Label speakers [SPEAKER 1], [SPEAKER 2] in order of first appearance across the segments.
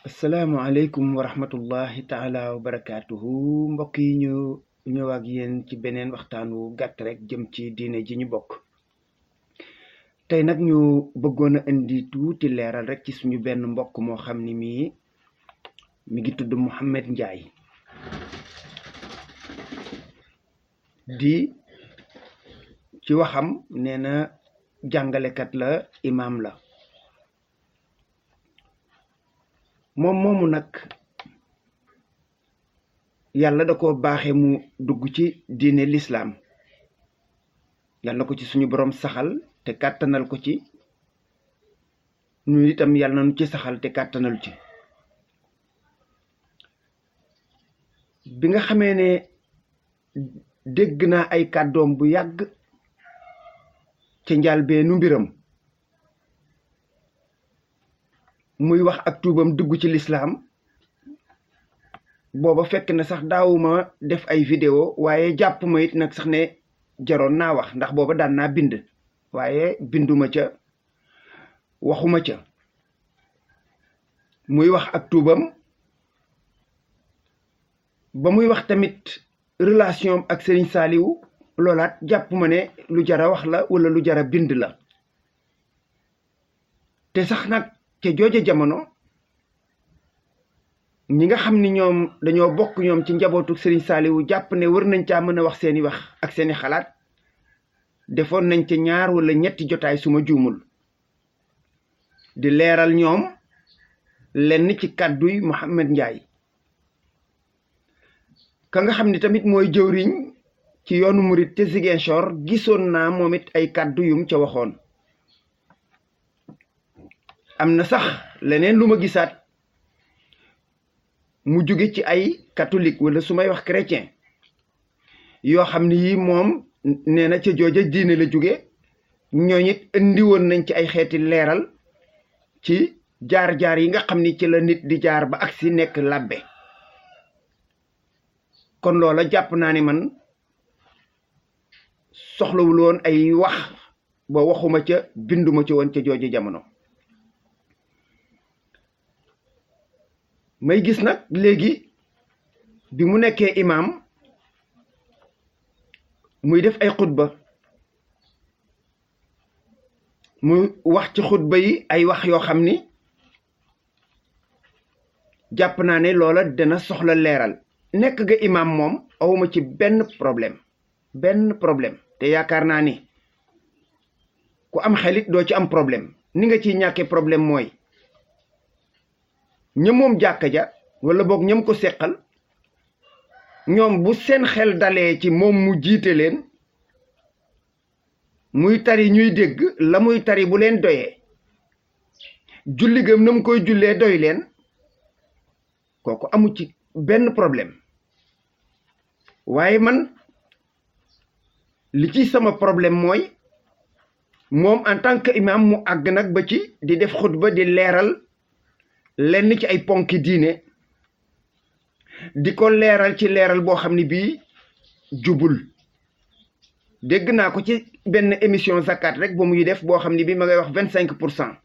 [SPEAKER 1] asalaamualeykum wa rahmatullahi taala wa barakaatuhu mbokk yi ñu ñëw ak yéen ci beneen waxtaan wu gàtt rek jëm ci diine ji ñu bokk. tey nag ñu bëggoon a indi tuuti leeral rek ci suñu benn mbokk moo xam ni mi ngi tudd Mouhamed Ndiaye di ci waxam nee na jàngalekat la, imaam la. moom moomu nag yàlla da ko baaxe mu dugg ci diine lislaam. yàlla ko ci suñu borom saxal te kàttanal ko ci, ñu itam yàlla na nu ci saxal te kàttanal ci. bi nga xamee ne dégg naa ay kàddoom bu yàgg ca njàlbeenu mbiram muy wax ak tuubam dugg ci lislaam, booba fekk na sax daawuma def ay vidéo, waaye jàpp ma it nag sax ne jaroon naa wax, ndax booba daan naa bind waaye binduma ca, waxuma ca. muy wax ak tuubam, ba muy wax tamit relation ak Serigne Saliou, loolaat jàpp ma ne lu jara wax la wala lu jara bind la. te sax nag ca jooja jamono ñi nga xam ni ñoom dañoo bokk ñoom ci njabootu Serigne Saliou jàpp ne war nañ caa mën a wax seeni wax ak seeni xalaat, defoon nañ ca 2 wala 3 jotaay suma juumul, di leeral ñoom lenn ci kàdduy Mouhamed Ndiaye ka nga xam ni tamit mooy jëwriñ ci yoonu murit te Ziguinchor. gisoon naa moom it ay kàddu yum ca waxoon. am na sax leneen lu ma gisaat mu jóge ci ay catholique wala su may wax chrétien yoo xam ni yi moom nee na ca jooja diine la jóge. ñooñ it indi woon nañ ci ay xeeti leeral ci jaar-jaar yi nga xam ni ci la nit di jaar ba agsi nekk làbbe. kon loola jàpp naa ni man soxlawul woon ay wax, ba waxuma ca binduma ca woon ca jooju jamono. may gis nag léegi bi mu nekkee imaam muy def ay xutba, muy wax ci xutba yi ay wax yoo xam ni jàpp naa ne loola dana soxla leeral. nekk ga imaam moom awuma ci benn problème te yaakaar naa ni ku am xelit doo ci am problème. ni nga ciy ñàkkee problème mooy ña moom jàkka ja wala boog ñam ko seqal, ñoom bu seen xel dalee ci moom mu jiite leen, muy tari ñuy dégg la muy tari bu leen doyee, julli gam na mu koy jullee doy leen, kooku amu ci benn problème. waaye man li ci sama problème mooy moom en tant que imam mu àgg nag ba ci di def xutba di leeral lenn ci ay ponki diine, di ko leeral ci leeral boo xam ne bii jubul. dégg naa ko ci benn émission zakat rek ba muy def boo xam ne bii ma ngay wax 25%.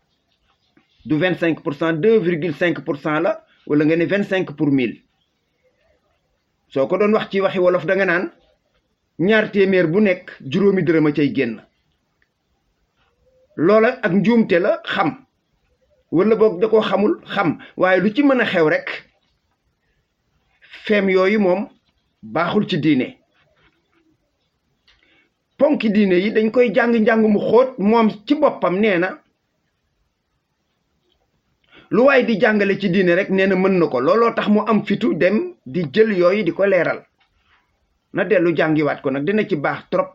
[SPEAKER 1] du 25%, 2,5% la, wala nga ne 25 pour 1000. soo ko doon wax ci waxi wolof da nga naan 2 téeméer bu nekk 5 dërëm a cay génn. loola ak njuumte la xam, wala boog da koo xamul xam, waaye lu ci mën a xew rek feem yooyu moom baaxul ci diine. ponki diine yi dañ koy jàng mu xóot. moom ci boppam nee na lu waay di jàngale ci diine rek nee na mën na ko. looloo tax mu am fitu dem di jël yooyu di ko leeral. na dellu jàngiwaat ko nag, dina ci baax trop.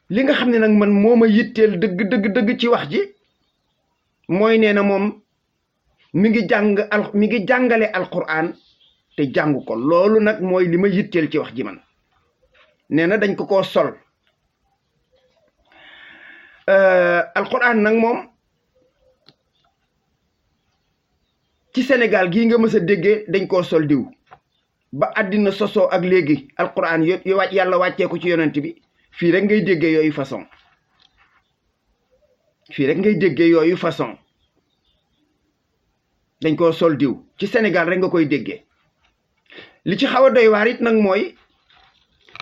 [SPEAKER 1] li nga xam ne nag man moo ma yitteel dëgg ci wax ji mooy nee na moom mi ngi jàngale alquran te jàng ko. loolu nag mooy li ma yitteel ci wax ji man. nee na dañ ko koo sol. alquran nag moom ci Sénégal gii nga mës a déggee dañ koo sol diw. ba àddina sosoo ak léegi alquran yàlla wàccee ko ci yonent bi, fii rek ngay déggee yooyu façon. dañ koo sol diw ci Sénégal rek nga koy déggee. li ci xaw a doy waar it nag mooy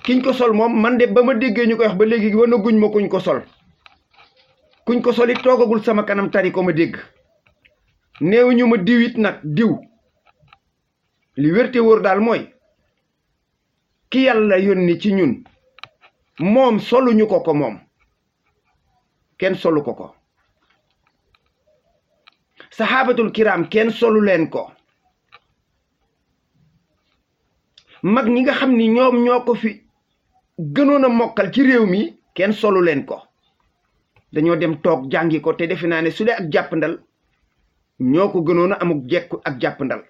[SPEAKER 1] kiñ ko sol moom man de ba ma déggee ñu koy wax ba léegi wana guñ ma kuñ ko sol it toogagul sama kanam tari ko ma dégg. néew ñu ma diw it nag diw li wérte wóor daal mooy ki yàlla yónni ci ñun moom soluñu ko moom kenn solu ko saxaabatul kiram kenn solu leen ko mag ñi nga xam ni ñoom ñoo ko fi gënoon a mokkal ci réew mi kenn solu leen ko dañoo dem toog jàngi ko te defe naa ne su dee ak jàppandal ñoo ko gënoon a amuk jekku ak jàppandal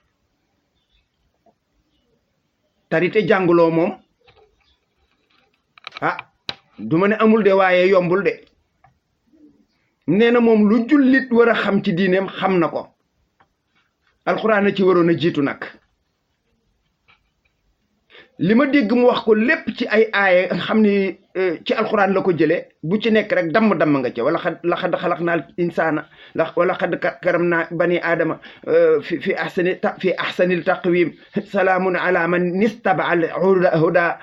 [SPEAKER 1] tarite jànguloo moom du ma ne amul de waaye yombul de nee na moom lu jullit war a xam ci diineem xam na ko alxuraan a ci waroon a jiitu nag li ma dégg mu wax ko lépp ci ay aaye nga xam ni ci alxuraan la ko jëlee bu ci nekk rek damm nga ca wala laqad xalaqnal insaana wala xad karamna bani aadama fi ahsanil taqwim salaamun ala man nistaba al huda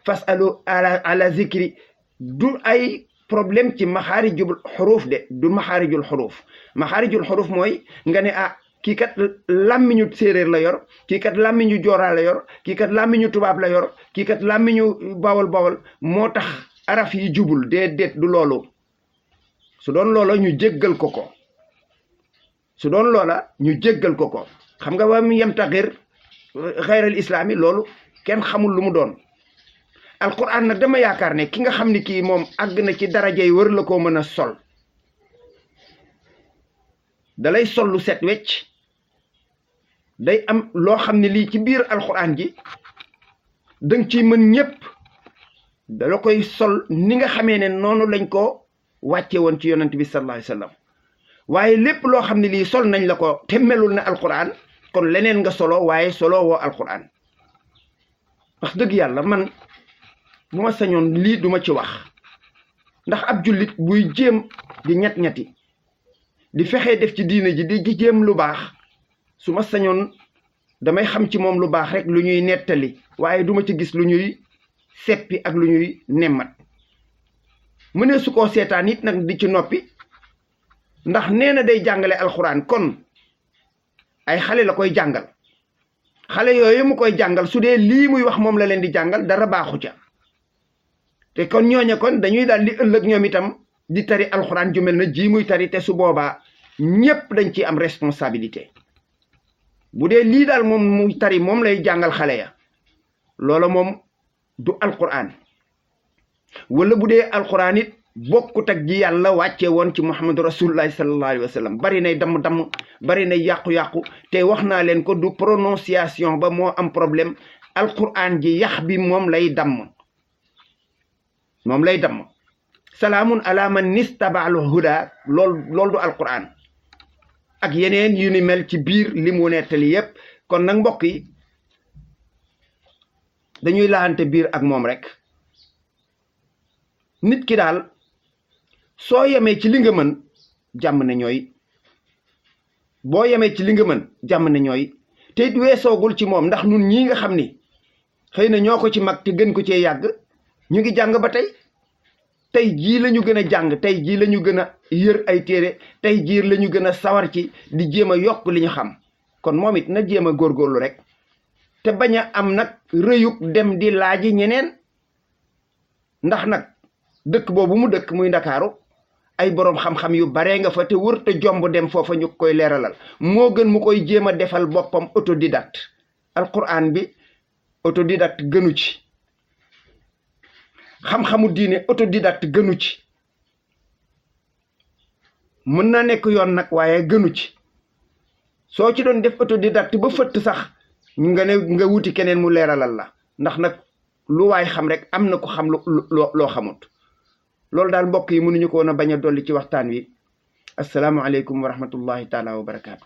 [SPEAKER 1] fasalu ala zikri du ay problème ci maxaarijul xuruuf de du maxaarijul xuruuf mooy nga ne kii kat làmmiñu séeréer la yor kii kat làmmiñu joora la yor kii kat làmmiñu tubaab la yor kii kat làmmiñu bawal moo tax araf yi jubul déedéet du loolu su doon loola ñu jéggal ko xam nga wa mu yem taxir xayral islaami loolu kenn xamul lu mu doon alquran nag dama yaakaar ne ki nga xam ni kii moom àgg na ci darajey wër la koo mën a sol dalay sol lu set wecc day am loo xam ne lii ci biir alxuraan ji danga ciy mën ñëpp dala koy sol ni nga xamee ne noonu lañ ko wàcce woon ci yonent bi sallallahu alayhi wasallam waaye lépp loo xam ne lii sol nañ la ko te melul na alxuraan kon leneen nga solo waaye solo woo alxuraan wax dëgg yàlla man bu ma sañoon lii duma ci wax ndax ab jullit buy jéem di ñett-ñetti di fexee def ci diine ji di jéem lu baax su ma sañoon damay xam ci moom lu baax rek lu ñuy nettali waaye duma ci gis lu ñuy seppi ak lu ñuy nemmat mu ne su ko seetaan it nag di ci noppi ndax nee na day jàngale alxuraan kon ay xale la koy jàngal xale yooyu mu koy jàngal su dee lii muy wax moom la leen di jàngal dara baaxu ca te kon ñooña kon dañuy daal di ëllëg ñoom itam di tari alxuraan ju mel na ji muy tari te su boobaa ñépp dañ ci am responsabilité bu dee lii daal moom muy tari moom lay jàngal xale ya loola moom du alxuraan wala bu dee alxuraan it bokkut ak ji yàlla wàcce woon ci muhammadu rasulullahi sallallahu alayhi wa sallam bari nay damm-damm bari nay yàqu-yàqu te wax naa leen ko du prononciation ba moo am problème alxuraan ji yax bi moom lay damm salaamun ala man nistaba'al huda lool du alquran ak yeneen yu ni mel ci biir li mu nettali yépp kon nag mbokk yi dañuy laante biir ak moom rek nit ki daal soo yemee ci li nga mën jàmm ne ñooy boo yemee ci li nga mën jàmm ne ñooy te it weesoogul ci moom ndax nun ñii nga xam ni xëy na ñoo ko ci mag te gën ko cee yàgg ñu ngi jàng ba tey jii la ñu gën a jàng tey jii la ñu gën a yër ay téere tey jii la ñu gën a sawar ci di jéem a yokk li ñu xam kon moom it na jéem a góorgóorlu rek te bañ a am nag rëyub dem di laaji ñeneen ndax nag dëkk boobu mu dëkk muy ndakaaru ay boroom xam-xam yu baree nga fa te wër te jomb dem foofa ñu koy leeralal moo gën mu koy jéem a defal boppam autodidacte alquran bi autodidacte gënu ci xam-xamu diine autodidacte gënu ci mën na nekk yoon nag waaye gënu ci soo ci doon def autodidacte ba fëtt sax nga ne nga wuti keneen mu leeralal la ndax nag lu waay xam rek am na ko xam loo xamut loolu daal mbokk yi mënuñu ko woon a bañ a dolli ci waxtaan wi assalaamu aleykum wa rahmatullahi taala wa barakaatu